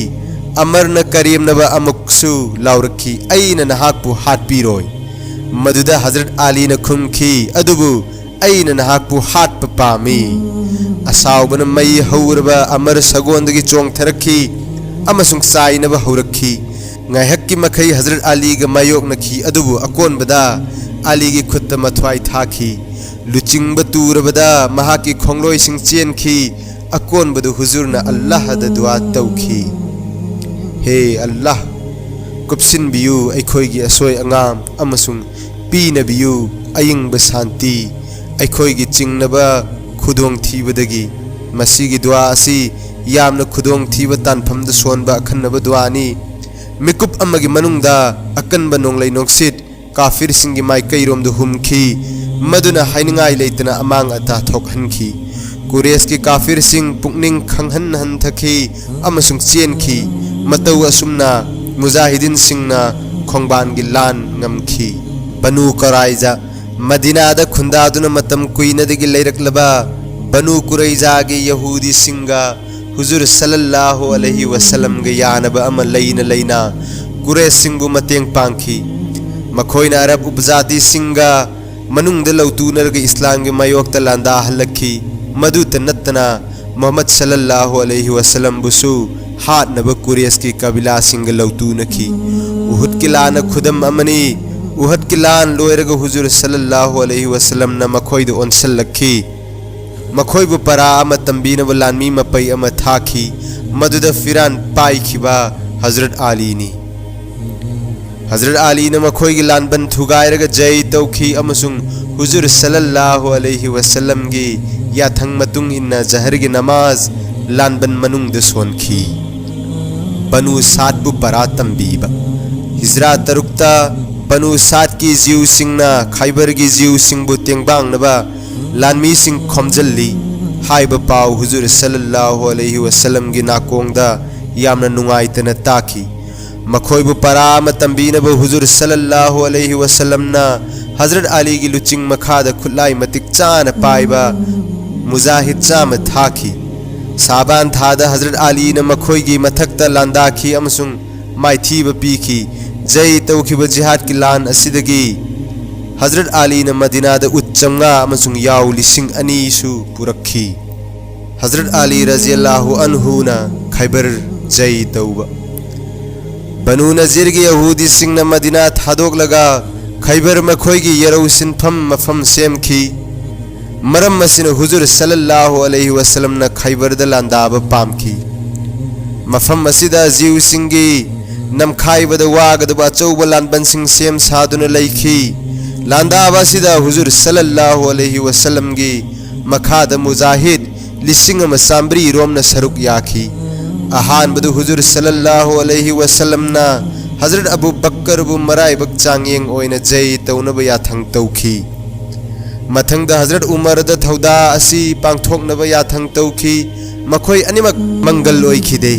ꯑꯃꯔꯅ ꯀꯔꯦꯝꯅꯕ ꯑꯃꯨꯛꯁꯨ ꯂꯥꯎꯔꯛꯈꯤ, "ꯑꯩꯅ ꯅꯍꯥꯛꯄꯨ ꯍꯥꯠꯄꯤꯔꯣꯏ"꯫ ꯃꯗꯨꯗ ꯍꯖꯔꯠ ꯑꯂꯤꯅ ꯈꯨꯝꯈꯤ, "ꯑꯗꯨꯕꯨ ꯑꯩꯅ ꯅꯍꯥꯛꯄꯨ ꯍꯥꯠꯄ ꯄꯥꯝꯃꯤ"꯫ ꯑꯁꯥꯎꯕꯅ ꯃꯩ ꯍꯧꯔꯕ ꯑꯃꯔ ꯁꯒꯣꯟꯗꯒꯤ ꯆꯣꯡꯊꯔꯛꯈꯤ ꯑꯃꯁꯨꯡ ꯆꯥꯏꯅꯕ ꯍꯧꯔꯛꯈꯤ꯫ ꯉꯥꯏꯍꯥꯛꯀꯤ ꯃꯈꯩ ꯍꯖꯔꯠ ꯑꯂꯤꯒ ꯃꯥꯌꯣꯛꯅꯈꯤ, ꯑꯗꯨꯕꯨ ꯑꯀꯣꯟꯕꯗ ꯑꯂꯤꯒꯤ ꯈꯨꯠꯇ ꯃꯊ꯭ꯋꯥꯏ ꯊꯥꯈꯤ꯫ ꯂꯨꯆꯤꯡꯕ ꯇꯨꯔꯕꯗ ꯃꯍꯥꯛꯀꯤ ꯈꯣꯡꯂꯣꯏꯁꯤꯡ ꯆꯦꯟꯈꯤ꯫ ꯑꯀꯣꯟꯕꯗ ꯍꯨꯖꯨꯔꯅ ꯑꯜꯂꯥꯍꯗ ꯗꯨꯋꯥ ꯇꯧꯈꯤ, "ꯍꯦ ꯑꯜꯂꯥꯍ, ꯀꯨꯞꯁꯤꯟꯕꯤꯌꯨ ꯑꯩꯈꯣꯏꯒꯤ ꯑꯁꯣꯏ ꯑꯉꯥꯝ ꯑꯃꯁꯨꯡ ꯄꯤꯅꯕꯤꯌꯨ ꯑꯌꯤꯡꯕ ꯁꯥꯟꯇꯤ ꯑꯩꯈꯣꯏꯒꯤ ꯆꯤꯡꯅꯕ ꯈꯨꯗꯣꯡꯊꯤꯕꯗꯒꯤ꯫ ꯃꯁꯤꯒꯤ ꯗꯨꯋꯥ ꯑꯁꯤ ꯌꯥꯝꯅ ꯈꯨꯗꯣꯡꯊꯤꯕ ꯇꯥꯟꯐꯝꯗ ꯁꯣꯟꯕ ꯑꯈꯟꯅꯕ ꯗꯨꯋꯥꯅꯤ꯫ ꯃꯤꯀꯨꯞ ꯑꯃꯒꯤ ꯃꯅꯨꯡꯗ ꯑꯀꯟꯕ ꯅꯣꯡꯂꯩ ꯅꯨꯡꯁꯤꯠ ꯀꯥꯐꯤꯔꯁꯤꯡꯒꯤ ꯃꯥꯏꯀꯩꯔꯣꯝꯗ ꯍꯨꯝꯈꯤ, ꯃꯗꯨꯅ ꯍꯥꯏꯅꯤꯡꯉꯥꯏ ꯂꯩꯇꯅ ꯑꯃꯥꯡ ꯑꯇꯥ ꯊꯣꯛꯍꯟꯈꯤ꯫ ꯀꯨꯔꯦꯁꯀꯤ ꯀꯥꯐꯤꯔꯁꯤꯡ ꯄꯨꯛꯅꯤꯡ ꯈꯪꯍꯟ ꯍꯟꯊꯈꯤ ꯑꯃꯁꯨꯡ ꯆꯦꯟꯈꯤ꯫ ꯃꯇꯧ ꯑꯁꯨꯝꯅ ꯃꯨꯖꯥꯍꯤꯗꯤꯟꯁꯤꯡꯅ ꯈꯣꯡꯕꯥꯟꯒꯤ ꯂꯥꯟ ꯉꯝꯈꯤ꯫ ꯕꯅꯨ ꯀꯔꯥꯏꯖꯥ꯫ ꯃꯗꯤꯅꯥꯗ ꯈꯨꯟꯗꯥꯗꯨꯅ ꯃꯇꯝ ꯀꯨꯏꯅꯗꯒꯤ ꯂꯩꯔꯛꯂꯕ ꯕꯅꯨ ꯀꯨꯔꯩꯖꯥꯒꯤ ꯌꯍꯨꯗꯤꯁꯤꯡꯒ ꯍꯨꯖꯨꯔ ꯁꯜꯂꯜꯂꯥꯍꯨ ꯑꯂꯩꯍꯤ ꯋꯁꯜꯂꯝꯒ ꯌꯥꯅꯕ ꯑꯃ ꯂꯩꯅ ꯂꯩꯅ ꯀꯨꯔꯦꯁꯁꯤꯡꯕꯨ ꯃꯇꯦꯡ ꯄꯥꯡꯈꯤ꯫ ꯃꯈꯣꯏꯅ ꯑꯔꯕ ꯎꯄꯖꯥꯇꯤꯁꯤꯡꯒ ꯃꯅꯨꯡꯗ ꯂꯧꯇꯨꯅꯔꯒ ꯏꯁꯂꯥꯝꯒꯤ ꯃꯥꯌꯣꯛꯇ ꯂꯥꯟꯗꯥꯍꯜꯂꯛꯈꯤ꯫ ꯃꯗꯨꯇ ꯅꯠꯇꯅ ꯃꯨꯍꯝꯃꯗ ꯁꯜꯂꯜꯂꯥꯍꯨ ꯑꯂꯩꯍꯤ ꯋꯁꯜꯂꯝꯕꯨꯁꯨ ꯍꯥꯠꯅꯕ ꯀꯨꯔꯦꯁꯀꯤ ꯀꯕꯤꯂꯥꯁꯤꯡꯒ ꯂꯧꯇꯨꯅꯈꯤ꯫ ꯎꯍꯨꯗꯀꯤ ꯂꯥꯟꯅ ꯈꯨꯗꯝ ꯑꯃꯅꯤ꯫ ꯎꯍꯨꯗꯀꯤ ꯂꯥꯟ ꯂꯣꯏꯔꯒ ꯍꯨꯖꯨꯔ ꯁꯜꯂꯜꯂꯥꯍꯨ ꯑꯂꯩꯍꯤ ꯋꯁꯜꯂꯝꯅ ꯃꯈꯣꯏꯗ ꯑꯣꯟꯁꯤꯜꯂꯛꯈꯤ꯫ ꯃꯈꯣꯏꯕꯨ ꯄꯔꯥ ꯑꯃ ꯇꯝꯕꯤꯅꯕ ꯂꯥꯟꯃꯤ ꯃꯄꯩ ꯑꯃ ꯊꯥꯈꯤ, ꯃꯗꯨꯗ ꯐꯤꯔꯥꯟ ꯄꯥꯏꯈꯤꯕ ꯍꯖꯔꯠ ꯑꯥꯂꯤꯅꯤ꯫ ꯍꯖꯔꯠ ꯑꯥꯂꯤꯅ ꯃꯈꯣꯏꯒꯤ ꯂꯥꯟꯕꯟ ꯊꯨꯒꯥꯏꯔꯒ ꯖꯩ ꯇꯧꯈꯤ ꯑꯃꯁꯨꯡ ꯍꯨꯖꯨꯔ ꯁꯜꯂꯜꯂꯥꯍꯨ ꯑꯂꯩꯍꯤ ꯋꯁꯜꯂꯝꯒꯤ ꯌꯥꯊꯪ ꯃꯇꯨꯡ ꯏꯟꯅ ꯖꯍꯔꯒꯤ ꯅꯃꯥꯖ ꯂꯥꯟꯕꯟ ꯃꯅꯨꯡꯗ ꯁꯣꯟꯈꯤ꯫ ꯕꯅꯨ ꯁꯥꯗꯄꯨ ꯄꯔꯥ ꯇꯝꯕꯤꯕ꯫ ꯍꯤꯖ꯭ꯔꯥ ꯇꯔꯨꯛꯇ ꯕꯅꯨ ꯁꯥꯗꯀꯤ ꯖ꯭ꯌꯨꯁꯤꯡꯅ ꯈꯥꯏꯕꯔꯒꯤ ꯖ꯭ꯌꯨꯁꯤꯡꯕꯨ ꯇꯦꯡꯕꯥꯡꯅꯕ ꯂꯥꯟꯃꯤꯁꯤꯡ ꯈꯣꯝꯖꯤꯜꯂꯤ꯫ ꯍꯥꯏꯕ ꯄꯥꯎ ꯍꯨꯖꯨꯔ ꯁꯜꯂꯜꯂꯥꯍꯨ ꯑꯂꯩꯍꯤ ꯋꯁꯜꯂꯝꯒꯤ ꯅꯥꯀꯣꯡꯗ ꯌꯥꯝꯅ ꯅꯨꯡꯉꯥꯏꯇꯅ ꯇꯥꯈꯤ꯫ ꯃꯈꯣꯏꯕꯨ ꯄꯔꯥ ꯑꯃ ꯇꯝꯕꯤꯅꯕ ꯍꯨꯖꯨꯔ ꯁꯜꯂꯜꯂꯥꯍꯨ ꯑꯂꯩꯍꯤ ꯋꯁꯜꯂꯝꯅ ꯍꯖꯔꯠ ꯑꯂꯤꯒꯤ ꯂꯨꯆꯤꯡ ꯃꯈꯥꯗ ꯈꯨꯠꯂꯥꯏ ꯃꯇꯤꯛ ꯆꯥꯅ ꯄꯥꯏꯕ ꯃꯨꯖꯥꯍꯤꯗ ꯆꯥꯝꯃ ꯊꯥꯈꯤ꯫ ꯁꯥꯕꯥꯟ ꯊꯥꯗ ꯍꯖꯔꯠ ꯑꯂꯤꯅ ꯃꯈꯣꯏꯒꯤ ꯃꯊꯛꯇ ꯂꯥꯟꯗꯥꯈꯤ ꯑꯃꯁꯨꯡ ꯃꯥꯏꯊꯤꯕ ꯄꯤꯈꯤ꯫ ꯖꯩ ꯇꯧꯈꯤꯕ ꯖꯤꯍꯥꯗꯀꯤ ꯂꯥꯟ ꯑꯁꯤꯗꯒꯤ ꯍꯖꯔꯠ ꯑꯂꯤꯅ ꯃꯗꯤꯅꯥꯗ ꯎꯠ ꯆꯥꯝꯃꯉꯥ ꯑꯃꯁꯨꯡ ꯌꯥꯎ ꯂꯤꯁꯤꯡ ꯑꯅꯤꯁꯨ ꯄꯨꯔꯛꯈꯤ꯫ ꯍꯖꯔꯠ ꯑꯂꯤ ꯔꯖꯤꯌꯜꯂꯥꯍꯨ ꯑꯟꯍꯨꯅ ꯈꯥꯏꯕꯔ ꯖꯩ ꯇꯧꯕ꯫ ꯕꯅꯨ ꯅꯖꯤꯔꯒꯤ ꯌꯍꯨꯗꯤꯁꯤꯡꯅ ꯃꯗꯤꯅꯥ ꯊꯥꯗꯣꯛꯂꯒ ꯈꯥꯏꯕꯔ ꯃꯈꯣꯏꯒꯤ ꯌꯦꯔꯧ ꯁꯤꯟꯐꯝ ꯃꯐꯝ ꯁꯦꯝꯈꯤ꯫ ꯃꯔꯝ ꯑꯁꯤꯅ ꯍꯨꯖꯨꯔ ꯁꯜꯂꯜꯂꯥꯍꯨ ꯑꯂꯩꯍꯤ ꯋꯁꯜꯂꯝꯅ ꯈꯥꯏꯕꯔꯗ ꯂꯥꯟꯗꯥꯕ ꯄꯥꯝꯈꯤ꯫ ꯃꯐꯝ ꯑꯁꯤꯗ ꯖ꯭ꯌꯨꯁꯤꯡꯒꯤ ꯅꯝꯈꯥꯏꯕꯗ ꯋꯥꯒꯗꯕ ꯑꯆꯧꯕ ꯂꯥꯟꯕꯟꯁꯤꯡ ꯁꯦꯝ ꯁꯥꯗꯨꯅ ꯂꯩꯈꯤ꯫ ꯂꯥꯟꯗꯥꯕ ꯑꯁꯤꯗ ꯍꯨꯖꯨꯔ ꯁꯜꯂꯜꯂꯥꯍꯨ ꯑꯂꯩꯍꯤ ꯋꯁꯜꯂꯝꯒꯤ ꯃꯈꯥꯗ ꯃꯨꯖꯥꯍꯤꯗ ꯂꯤꯁꯤꯡ ꯑꯃ ꯆꯥꯃꯔꯤ ꯔꯣꯝꯅ ꯁꯔꯨꯛ ꯌꯥꯈꯤ꯫ ꯑꯍꯥꯟꯕꯗ ꯍꯨꯖꯨꯔ ꯁꯜꯂꯜꯂꯥꯍꯨ ꯑꯂꯩꯍꯤ ꯋꯁꯜꯂꯝꯅ ꯍꯖꯔꯠ ꯑꯕꯨ ꯕꯀꯔꯕꯨ ꯃꯔꯥꯏꯕꯛ ꯆꯥꯡꯌꯦꯡ ꯑꯣꯏꯅ ꯖꯩ ꯇꯧꯅꯕ ꯌꯥꯊꯪ ꯇꯧꯈꯤ꯫ ꯃꯊꯪꯗ ꯍꯖꯔꯠ ꯎꯃꯔꯗ ꯊꯧꯗꯥ ꯑꯁꯤ ꯄꯥꯡꯊꯣꯛꯅꯕ ꯌꯥꯊꯪ ꯇꯧꯈꯤ꯫ ꯃꯈꯣꯏ ꯑꯅꯤꯃꯛ ꯃꯪꯒꯜ ꯑꯣꯏꯈꯤꯗꯦ꯫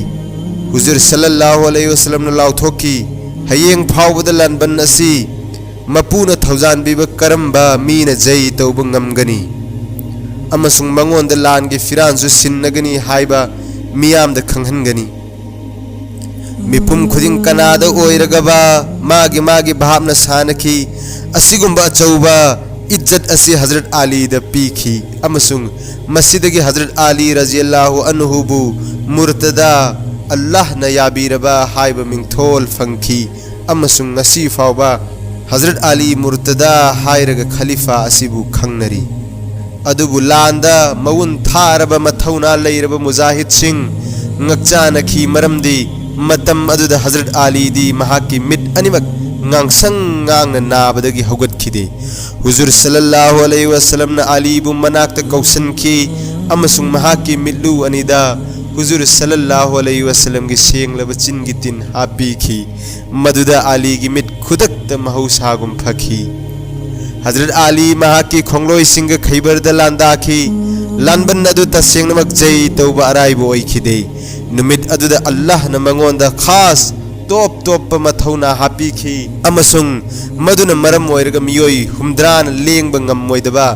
ꯍꯨꯖꯨꯔ ꯁꯜꯂꯜꯂꯥꯍꯨ ꯑꯂꯩꯍꯤ ꯋꯁꯜꯂꯝꯅ ꯂꯥꯎꯊꯣꯛꯈꯤ, "ꯍꯌꯦꯡ ꯐꯥꯎꯕꯗ ꯂꯥꯟꯕꯟ ꯑꯁꯤ ꯃꯄꯨꯅ ꯊꯧꯖꯥꯟꯕꯤꯕ ꯀꯔꯝꯕ ꯃꯤꯅ ꯖꯩ ꯇꯧꯕ ꯉꯝꯒꯅꯤ? ꯑꯃꯁꯨꯡ ꯃꯉꯣꯟꯗ ꯂꯥꯟꯒꯤ ꯐꯤꯔꯥꯟꯁꯨ ꯁꯤꯟꯅꯒꯅꯤ ꯍꯥꯏꯕ ꯃꯤꯌꯥꯝꯗ ꯈꯪꯍꯟꯒꯅꯤ꯫" ꯃꯤꯄꯨꯝ ꯈꯨꯗꯤꯡ ꯀꯅꯥꯗ ꯑꯣꯏꯔꯒꯕ ꯃꯥꯒꯤ ꯃꯥꯒꯤ ꯚꯥꯞꯅ ꯁꯥꯟꯅꯈꯤ꯫ ꯑꯁꯤꯒꯨꯝꯕ ꯑꯆꯧꯕ ꯏꯖꯠ ꯑꯁꯤ ꯍꯖꯔꯠ ꯑꯂꯤꯗ ꯄꯤꯈꯤ, ꯑꯃꯁꯨꯡ ꯃꯁꯤꯗꯒꯤ ꯍꯖꯔꯠ ꯑꯂꯤ ꯔꯖꯤꯌꯜꯂꯥꯍꯨ ꯑꯟꯍꯨꯕꯨ ꯃꯨꯔꯇꯗꯥ, ꯑꯜꯂꯥꯍꯅ ꯌꯥꯕꯤꯔꯕ ꯍꯥꯏꯕ ꯃꯤꯡꯊꯣꯜ ꯐꯪꯈꯤ꯫ ꯑꯃꯁꯨꯡ ꯉꯁꯤ ꯐꯥꯎꯕ ꯍꯖꯔꯠ ꯑꯂꯤ ꯃꯨꯔꯇꯗꯥ ꯍꯥꯏꯔꯒ ꯈꯂꯤꯐꯥ ꯑꯁꯤꯕꯨ ꯈꯪꯅꯔꯤ꯫ ꯑꯗꯨꯕꯨ ꯂꯥꯟꯗ ꯃꯎꯟ ꯊꯥꯔꯕ ꯃꯊꯧꯅꯥ ꯂꯩꯔꯕ ꯃꯨꯖꯥꯍꯤꯗꯁꯤꯡ ꯉꯛꯆꯥꯅꯈꯤ, ꯃꯔꯝꯗꯤ ꯃꯇꯝ ꯑꯗꯨꯗ ꯍꯖꯔꯠ ꯑꯂꯤꯗꯤ ꯃꯍꯥꯛꯀꯤ ꯃꯤꯠ ꯑꯅꯤꯃꯛ ꯉꯥꯡꯁꯪ ꯉꯥꯡꯅ ꯅꯥꯕꯗꯒꯤ ꯍꯧꯒꯠꯈꯤꯗꯦ꯫ ꯍꯨꯖꯨꯔ ꯁꯜꯂꯜꯂꯥꯍꯨ ꯑꯂꯩꯍꯤ ꯋꯁꯜꯂꯝꯅ ꯑꯂꯤꯕꯨ ꯃꯅꯥꯛꯇ ꯀꯧꯁꯟꯈꯤ, ꯑꯃꯁꯨꯡ ꯃꯍꯥꯛꯀꯤ ꯃꯤꯠꯂꯨ ꯑꯅꯤꯗ ꯍꯨꯖꯨꯔ ꯁꯜꯂꯜꯂꯥꯍꯨ ꯑꯂꯩꯍꯤ ꯋꯁꯜꯂꯝꯒꯤ ꯁꯦꯡꯂꯕ ꯆꯤꯟꯒꯤ ꯇꯤꯟ ꯍꯥꯞꯄꯤꯈꯤ꯫ ꯃꯗꯨꯗ ꯑꯂꯤꯒꯤ ꯃꯤꯠ ꯈꯨꯗꯛꯇ ꯃꯍꯧꯁꯥꯒꯨꯝ ꯐꯈꯤ꯫ ꯍꯖꯔꯠ ꯑꯂꯤ ꯃꯍꯥꯛꯀꯤ ꯈꯣꯡꯂꯣꯏꯁꯤꯡꯒ ꯈꯩꯕꯔꯗ ꯂꯥꯟꯗꯥꯈꯤ꯫ ꯂꯥꯟꯕꯟ ꯑꯗꯨ ꯇꯁꯦꯡꯅꯃꯛ ꯖꯩ ꯇꯧꯕ ꯑꯔꯥꯏꯕ ꯑꯣꯏꯈꯤꯗꯦ꯫ ꯅꯨꯃꯤꯠ ꯑꯗꯨꯗ ꯑꯜꯂꯥꯍꯅ ꯃꯉꯣꯟꯗ ꯈꯥꯁ ꯇꯣꯞ ꯇꯣꯞꯄ ꯃꯊꯧꯅꯥ ꯍꯥꯞꯄꯤꯈꯤ, ꯑꯃꯁꯨꯡ ꯃꯗꯨꯅ ꯃꯔꯝ ꯑꯣꯏꯔꯒ ꯃꯤꯑꯣꯏ ꯍꯨꯝꯗ꯭ꯔꯥꯅ ꯂꯦꯡꯕ ꯉꯝꯃꯣꯏꯗꯕ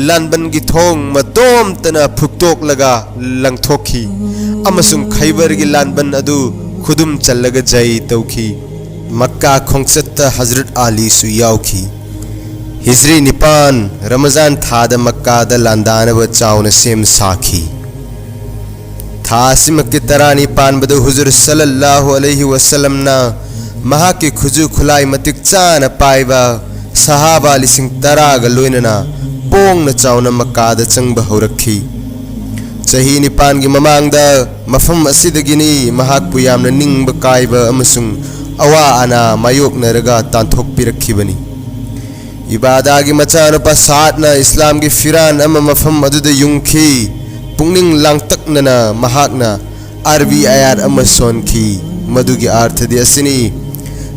ꯂꯥꯟꯕꯟꯒꯤ ꯊꯣꯡ ꯃꯇꯣꯝꯇꯅ ꯐꯨꯛꯇꯣꯛꯂꯒ ꯂꯪꯊꯣꯛꯈꯤ, ꯑꯃꯁꯨꯡ ꯈꯩꯕꯔꯒꯤ ꯂꯥꯟꯕꯟ ꯑꯗꯨ ꯈꯨꯗꯨꯝ ꯆꯜꯂꯒ ꯖꯩ ꯇꯧꯈꯤ꯫ ꯃꯛꯀꯥ ꯈꯣꯡꯆꯠꯇ ꯍꯖꯔꯠ ꯑꯂꯤꯁꯨ ꯌꯥꯎꯈꯤ꯫ ꯍꯤꯖ꯭ꯔꯤ ꯅꯤꯄꯥꯟ, ꯔꯃꯖꯥꯟ ꯊꯥꯗ ꯃꯛꯀꯥꯗ ꯂꯥꯟꯗꯥꯅꯕ ꯆꯥꯎꯅ ꯁꯦꯝ ꯁꯥꯈꯤ꯫ ꯊꯥ ꯑꯁꯤꯃꯛꯀꯤ ꯇꯔꯥꯅꯤ ꯄꯥꯟꯕꯗ ꯍꯨꯖꯨꯔ ꯁꯜꯂꯜꯂꯥꯍꯨ ꯑꯂꯩꯍꯤ ꯋꯁꯜꯂꯝꯅ ꯃꯍꯥꯛꯀꯤ ꯈꯨꯠꯁꯨ ꯈꯨꯠꯂꯥꯏ ꯃꯇꯤꯛ ꯆꯥꯅ ꯄꯥꯏꯕ ꯁꯍꯥꯕꯥ ꯂꯤꯁꯤꯡ ꯇꯔꯥꯒ ꯂꯣꯏꯅꯅ ꯄꯣꯡꯅ ꯆꯥꯎꯅ ꯃꯛꯀꯥꯗ ꯆꯪꯕ ꯍꯧꯔꯛꯈꯤ꯫ ꯆꯍꯤ ꯅꯤꯄꯥꯟꯒꯤ ꯃꯃꯥꯡꯗ ꯃꯐꯝ ꯑꯁꯤꯗꯒꯤꯅꯤ ꯃꯍꯥꯛꯄꯨ ꯌꯥꯝꯅ ꯅꯤꯡꯕ ꯀꯥꯏꯕ ꯑꯃꯁꯨꯡ ꯑꯋꯥ ꯑꯅꯥ ꯃꯥꯌꯣꯛꯅꯔꯒ ꯇꯥꯟꯊꯣꯛꯄꯤꯔꯛꯈꯤꯕꯅꯤ꯫ ꯏꯕꯥꯗꯥꯒꯤ ꯃꯆꯥꯅꯨꯄꯥ ꯁꯥꯗꯅ ꯏꯁꯂꯥꯝꯒꯤ ꯐꯤꯔꯥꯟ ꯑꯃ ꯃꯐꯝ ꯑꯗꯨꯗ ꯌꯨꯡꯈꯤ꯫ ꯄꯨꯛꯅꯤꯡ ꯂꯥꯡꯇꯛꯅꯅ ꯃꯍꯥꯛꯅ ꯑꯥꯔꯕꯤ ꯑꯌꯥꯠ ꯑꯃ ꯁꯣꯟꯈꯤ꯫ ꯃꯗꯨꯒꯤ ꯑꯥꯔꯊꯗꯤ ꯑꯁꯤꯅꯤ,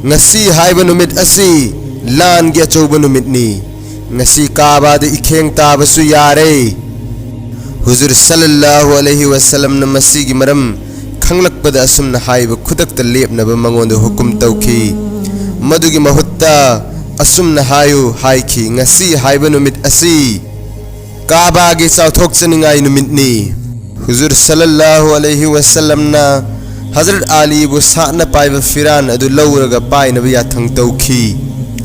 ꯉꯁꯤ ꯍꯥꯏꯕ ꯅꯨꯃꯤꯠ ꯑꯁꯤ ꯂꯥꯟꯒꯤ ꯑꯆꯧꯕ ꯅꯨꯃꯤꯠꯅꯤ꯫ ꯉꯁꯤ ꯀꯥꯕꯥꯗ ꯏꯈꯦꯡ ꯇꯥꯕꯁꯨ ꯌꯥꯔꯦ꯫ ꯍꯨꯖꯨꯔ ꯁꯜꯂꯜꯂꯥꯍꯨ ꯑꯂꯩꯍꯤ ꯋꯁꯜꯂꯝꯅ ꯃꯁꯤꯒꯤ ꯃꯔꯝ ꯈꯪꯂꯛꯄꯗ ꯑꯁꯨꯝꯅ ꯍꯥꯏꯕ ꯈꯨꯗꯛꯇ ꯂꯦꯞꯅꯕ ꯃꯉꯣꯟꯗ ꯍꯨꯀꯨꯝ ꯇꯧꯈꯤ꯫ ꯃꯗꯨꯒꯤ ꯃꯍꯨꯠꯇ ꯑꯁꯨꯝꯅ ꯍꯥꯏꯌꯨ ꯍꯥꯏꯈꯤ, ꯉꯁꯤ ꯍꯥꯏꯕ ꯅꯨꯃꯤꯠ ꯑꯁꯤ ꯀꯥꯕꯥꯒꯤ ꯆꯥꯎꯊꯣꯛꯆꯅꯤꯡꯉꯥꯏ ꯅꯨꯃꯤꯠꯅꯤ꯫ ꯍꯨꯖꯨꯔ ꯁꯜꯂꯜꯂꯥꯍꯨ ꯑꯂꯩꯍꯤ ꯋꯁꯜꯂꯝꯅ ꯍꯖꯔꯠ ꯑꯂꯤꯕꯨ ꯁꯥꯠꯅ ꯄꯥꯏꯕ ꯐꯤꯔꯥꯟ ꯑꯗꯨ ꯂꯧꯔꯒ ꯄꯥꯏꯅꯕ ꯌꯥꯊꯪ ꯇꯧꯈꯤ,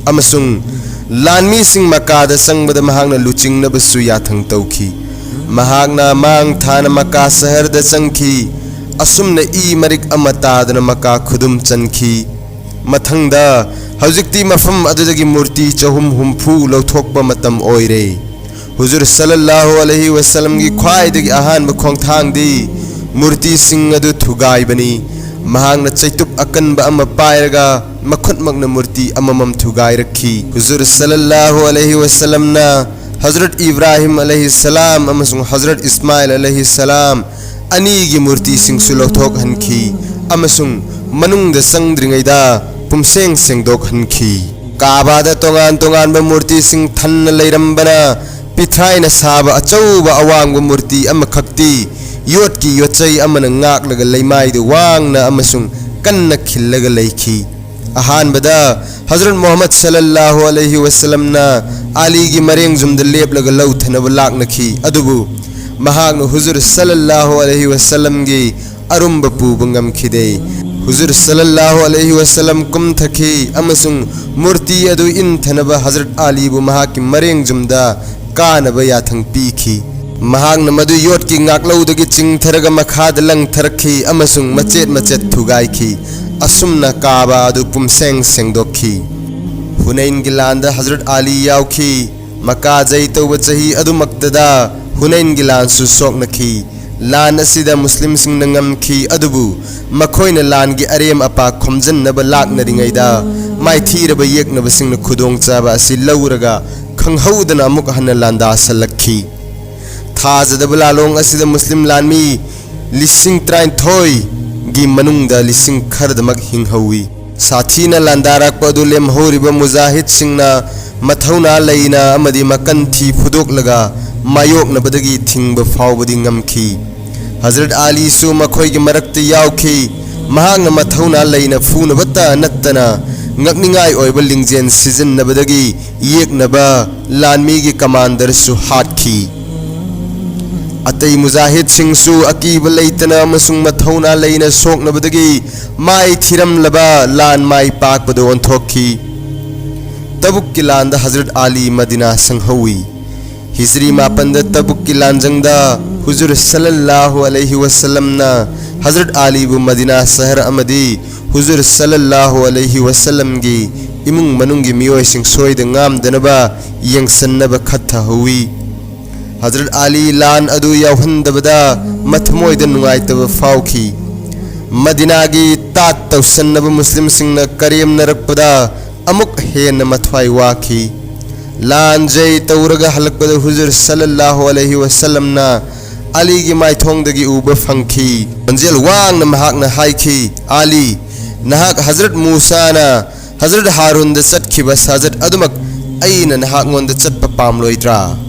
ꯑꯃꯁꯨꯡ ꯂꯥꯟꯃꯤꯁꯤꯡ ꯃꯀꯥꯗ ꯆꯪꯕꯗ ꯃꯍꯥꯛꯅ ꯂꯨꯆꯤꯡꯅꯕꯁꯨ ꯌꯥꯊꯪ ꯇꯧꯈꯤ꯫ ꯃꯍꯥꯛꯅ ꯃꯥꯡ ꯊꯥꯅ ꯃꯀꯥ ꯁꯍꯔꯗ ꯆꯪꯈꯤ꯫ ꯑꯁꯨꯝꯅ ꯏ ꯃꯔꯤꯛ ꯑꯃ ꯇꯥꯗꯅ ꯃꯀꯥ ꯈꯨꯗꯨꯝ ꯆꯟꯈꯤ꯫ ꯃꯊꯪꯗ, ꯍꯧꯖꯤꯛꯇꯤ ꯃꯐꯝ ꯑꯗꯨꯗꯒꯤ ꯃꯨꯔꯇꯤ ꯆꯍꯨꯝ ꯍꯨꯝꯐꯨ ꯂꯧꯊꯣꯛꯄ ꯃꯇꯝ ꯑꯣꯏꯔꯦ꯫ ꯍꯨꯖꯨꯔ ꯁꯜꯂꯜꯂꯥꯍꯨ ꯑꯂꯩꯍꯤ ꯋꯁꯜꯂꯝꯒꯤ ꯈ꯭ꯋꯥꯏꯗꯒꯤ ꯑꯍꯥꯟꯕ ꯈꯣꯡꯊꯥꯡꯗꯤ ꯃꯨꯔꯇꯤꯁꯤꯡ ꯑꯗꯨ ꯊꯨꯒꯥꯏꯕꯅꯤ꯫ ꯃꯍꯥꯛꯅ ꯆꯩꯇꯨꯞ ꯑꯀꯟꯕ ꯑꯃ ꯄꯥꯏꯔꯒ ꯃꯈꯨꯠꯃꯛꯅ ꯃꯨꯔꯇꯤ ꯑꯃꯃꯝ ꯊꯨꯒꯥꯏꯔꯛꯈꯤ꯫ ꯍꯨꯖꯨꯔ ꯁꯜꯂꯜꯂꯥꯍꯨ ꯑꯂꯩꯍꯤ ꯋꯁꯜꯂꯝꯅ ꯍꯖꯔꯠ ꯏꯕ꯭ꯔꯥꯍꯤꯝ ꯑꯂꯩꯍꯤ ꯁꯂꯥꯝ ꯑꯃꯁꯨꯡ ꯍꯖꯔꯠ ꯏꯁꯃꯥꯏꯜ ꯑꯂꯩꯍꯤ ꯁꯂꯥꯝ ꯑꯅꯤꯒꯤ ꯃꯨꯔꯇꯤꯁꯤꯡꯁꯨ ꯂꯧꯊꯣꯛꯍꯟꯈꯤ ꯑꯃꯁꯨꯡ ꯃꯅꯨꯡꯗ ꯆꯪꯗ꯭ꯔꯤꯉꯩꯗ ꯄꯨꯝꯁꯦꯡ ꯁꯦꯡꯗꯣꯛꯍꯟꯈꯤ꯫ ꯀꯥꯕꯥꯗ ꯇꯣꯉꯥꯟ ꯇꯣꯉꯥꯟꯕ ꯃꯨꯔꯇꯤꯁꯤꯡ ꯊꯟꯅ ꯂꯩꯔꯝꯕꯅ, ꯄꯤꯊ꯭ꯔꯥꯏꯅ ꯁꯥꯕ ꯑꯆꯧꯕ ꯑꯋꯥꯡꯕ ꯃꯨꯔꯇꯤ ꯑꯃꯈꯛꯇꯤ ꯌꯣꯠꯀꯤ ꯌꯣꯠꯆꯩ ꯑꯃꯅ ꯉꯥꯛꯂꯒ ꯂꯩꯃꯥꯏꯗꯨ ꯋꯥꯡꯅ ꯑꯃꯁꯨꯡ ꯀꯟꯅ ꯈꯤꯜꯂꯒ ꯂꯩꯈꯤ꯫ ꯑꯍꯥꯟꯕꯗ ꯍꯖꯔꯠ ꯃꯨꯍꯝꯃꯗ ꯁꯜꯂꯜꯂꯥꯍꯨ ꯑꯂꯩꯍꯤ ꯋꯁꯜꯂꯝꯅ ꯑꯂꯤꯒꯤ ꯃꯔꯦꯡꯖꯨꯝꯗ ꯂꯦꯞꯂꯒ ꯂꯧꯊꯅꯕ ꯂꯥꯛꯅꯈꯤ, ꯑꯗꯨꯕꯨ ꯃꯍꯥꯛꯅ ꯍꯨꯖꯨꯔ ꯁꯜꯂꯜꯂꯥꯍꯨ ꯑꯂꯩꯍꯤ ꯋꯁꯜꯂꯝꯒꯤ ꯑꯔꯨꯝꯕ ꯄꯨꯕ ꯉꯝꯈꯤꯗꯦ꯫ ꯍꯨꯖꯨꯔ ꯁꯜꯂꯜꯂꯥꯍꯨ ꯑꯂꯩꯍꯤ ꯋꯁꯜꯂꯝ ꯀꯨꯝꯊꯈꯤ ꯑꯃꯁꯨꯡ ꯃꯨꯔꯇꯤ ꯑꯗꯨ ꯏꯟꯊꯅꯕ ꯍꯖꯔꯠ ꯑꯂꯤꯕꯨ ꯃꯍꯥꯛꯀꯤ ꯃꯔꯦꯡꯖꯨꯝꯗ ꯀꯥꯅꯕ ꯌꯥꯊꯪ ꯄꯤꯈꯤ꯫ ꯃꯍꯥꯛꯅ ꯃꯗꯨ ꯌꯣꯠꯀꯤ ꯉꯥꯛꯂꯧꯗꯒꯤ ꯆꯤꯡꯊꯔꯒ ꯃꯈꯥꯗ ꯂꯪꯊꯔꯛꯈꯤ ꯑꯃꯁꯨꯡ ꯃꯆꯦꯠ ꯃꯆꯦꯠ ꯊꯨꯒꯥꯏꯈꯤ꯫ ꯑꯁꯨꯝꯅ ꯀꯥꯕꯥ ꯑꯗꯨ ꯄꯨꯝꯁꯦꯡ ꯁꯦꯡꯗꯣꯛꯈꯤ꯫ ꯍꯨꯅꯩꯟꯒꯤ ꯂꯥꯟꯗ ꯍꯖꯔꯠ ꯑꯂꯤ ꯌꯥꯎꯈꯤ꯫ ꯃꯀꯥ ꯖꯩ ꯇꯧꯕ ꯆꯍꯤ ꯑꯗꯨꯃꯛꯇꯗ ꯍꯨꯅꯩꯟꯒꯤ ꯂꯥꯟꯁꯨ ꯁꯣꯛꯅꯈꯤ꯫ ꯂꯥꯟ ꯑꯁꯤꯗ ꯃꯨꯁꯂꯤꯝꯁꯤꯡꯅ ꯉꯝꯈꯤ, ꯑꯗꯨꯕꯨ ꯃꯈꯣꯏꯅ ꯂꯥꯟꯒꯤ ꯑꯔꯦꯝ ꯑꯄꯥ ꯈꯣꯝꯖꯤꯟꯅꯕ ꯂꯥꯛꯅꯔꯤꯉꯩꯗ ꯃꯥꯏꯊꯤꯔꯕ ꯌꯦꯛꯅꯕꯁꯤꯡꯅ ꯈꯨꯗꯣꯡꯆꯥꯕ ꯑꯁꯤ ꯂꯧꯔꯒ ꯈꯪꯍꯧꯗꯅ ꯑꯃꯨꯛ ꯍꯟꯅ ꯂꯥꯟꯗꯥꯁꯜꯂꯛꯈꯤ꯫ ꯊꯥꯖꯗꯕ ꯂꯥꯂꯣꯡ ꯑꯁꯤꯗ ꯃꯨꯁꯂꯤꯝ ꯂꯥꯟꯃꯤ ꯂꯤꯁꯤꯡ ꯇꯔꯥꯅꯤꯊꯣꯏꯒꯤ ꯃꯅꯨꯡꯗ ꯂꯤꯁꯤꯡ ꯈꯔꯗꯃꯛ ꯍꯤꯡꯍꯧꯏ꯫ ꯁꯥꯊꯤꯅ ꯂꯥꯟꯗꯥꯔꯛꯄ ꯑꯗꯨ ꯂꯦꯝꯍꯧꯔꯤꯕ ꯃꯨꯖꯥꯍꯤꯗꯁꯤꯡꯅ ꯃꯊꯧꯅꯥ ꯂꯩꯅ ꯑꯃꯗꯤ ꯃꯀꯟ ꯊꯤ ꯐꯨꯗꯣꯛꯂꯒ ꯃꯥꯌꯣꯛꯅꯕꯗꯒꯤ ꯊꯤꯡꯕ ꯐꯥꯎꯕꯗꯤ ꯉꯝꯈꯤ꯫ ꯍꯖꯔꯠ ꯑꯥꯂꯤꯁꯨ ꯃꯈꯣꯏꯒꯤ ꯃꯔꯛꯇ ꯌꯥꯎꯈꯤ꯫ ꯃꯍꯥꯛꯅ ꯃꯊꯧꯅꯥ ꯂꯩꯅ ꯐꯨꯅꯕꯇ ꯅꯠꯇꯅ ꯉꯛꯅꯤꯡꯉꯥꯏ ꯑꯣꯏꯕ ꯂꯤꯡꯖꯦꯜ ꯁꯤꯖꯤꯟꯅꯕꯗꯒꯤ ꯌꯦꯛꯅꯕ ꯂꯥꯟꯃꯤꯒꯤ ꯀꯃꯥꯟꯗꯔꯁꯨ ꯍꯥꯠꯈꯤ꯫ ꯑꯇꯩ ꯃꯨꯖꯥꯍꯤꯗꯁꯤꯡꯁꯨ ꯑꯀꯤꯕ ꯂꯩꯇꯅ ꯑꯃꯁꯨꯡ ꯃꯊꯧꯅꯥ ꯂꯩꯅ ꯁꯣꯛꯅꯕꯗꯒꯤ ꯃꯥꯏ ꯊꯤꯔꯝꯂꯕ ꯂꯥꯟ ꯃꯥꯏ ꯄꯥꯛꯄꯗ ꯑꯣꯟꯊꯣꯛꯈꯤ꯫ ꯇꯕꯨꯛꯀꯤ ꯂꯥꯟꯗ ꯍꯖꯔꯠ ꯑꯥꯂꯤ ꯃꯗꯤꯅꯥ ꯁꯪꯍꯧꯏ꯫ ꯍꯤꯖ꯭ꯔꯤ ꯃꯥꯄꯟꯗ ꯇꯕꯨꯛꯀꯤ ꯂꯥꯟꯖꯪꯗ ꯍꯨꯖꯨꯔ ꯁꯜꯂꯜꯂꯥꯍꯨ ꯑꯂꯩꯍꯤ ꯋꯁꯜꯂꯝꯅ ꯍꯖꯔꯠ ꯑꯥꯂꯤꯕꯨ ꯃꯗꯤꯅꯥ ꯁꯍꯔ ꯑꯃꯗꯤ ꯍꯨꯖꯨꯔ ꯁꯜꯂꯜꯂꯥꯍꯨ ꯑꯂꯩꯍꯤ ꯋꯁꯜꯂꯝꯒꯤ ꯏꯃꯨꯡ ꯃꯅꯨꯡꯒꯤ ꯃꯤꯑꯣꯏꯁꯤꯡ ꯁꯣꯏꯗ ꯉꯥꯝꯗꯅꯕ ꯌꯦꯡꯁꯟꯅꯕ ꯈꯠꯊꯍꯧꯏ꯫ ꯍꯖꯔꯠ ꯑꯥꯂꯤ ꯂꯥꯟ ꯑꯗꯨ ꯌꯥꯎꯍꯟꯗꯕꯗ ꯃꯊꯃꯣꯏꯗ ꯅꯨꯡꯉꯥꯏꯇꯕ ꯐꯥꯎꯈꯤ꯫ ꯃꯗꯤꯅꯥꯒꯤ ꯇꯥꯠ ꯇꯧꯁꯟꯅꯕ ꯃꯨꯁꯂꯤꯝꯁꯤꯡꯅ ꯀꯔꯦꯝꯅꯔꯛꯄꯗ ꯑꯃꯨꯛ ꯍꯦꯟꯅ ꯃꯊ꯭ꯋꯥꯏ ꯋꯥꯈꯤ꯫ ꯂꯥꯟ ꯖꯩ ꯇꯧꯔꯒ ꯍꯜꯂꯛꯄꯗ ꯍꯨꯖꯨꯔ ꯁꯜꯂꯜꯂꯥꯍꯨ ꯑꯂꯩꯍꯤ ꯋꯁꯜꯂꯝꯅ ꯑꯂꯤꯒꯤ ꯃꯥꯏꯊꯣꯡꯗꯒꯤ ꯎꯕ ꯐꯪꯈꯤ꯫ ꯈꯣꯟꯖꯦꯜ ꯋꯥꯡꯅ ꯃꯍꯥꯛꯅ ꯍꯥꯏꯈꯤ, "ꯑꯂꯤ, ꯅꯍꯥꯛ ꯍꯖꯔꯠ ꯃꯨꯁꯥꯅ ꯍꯖꯔꯠ ꯍꯥꯔꯨꯟꯗ ꯆꯠꯈꯤꯕ ꯁꯥꯖꯠ ꯑꯗꯨꯃꯛ ꯑꯩꯅ ꯅꯍꯥꯛꯉꯣꯟꯗ ꯆꯠꯄ ꯄꯥꯝꯂꯣꯏꯗ꯭ꯔꯥ?"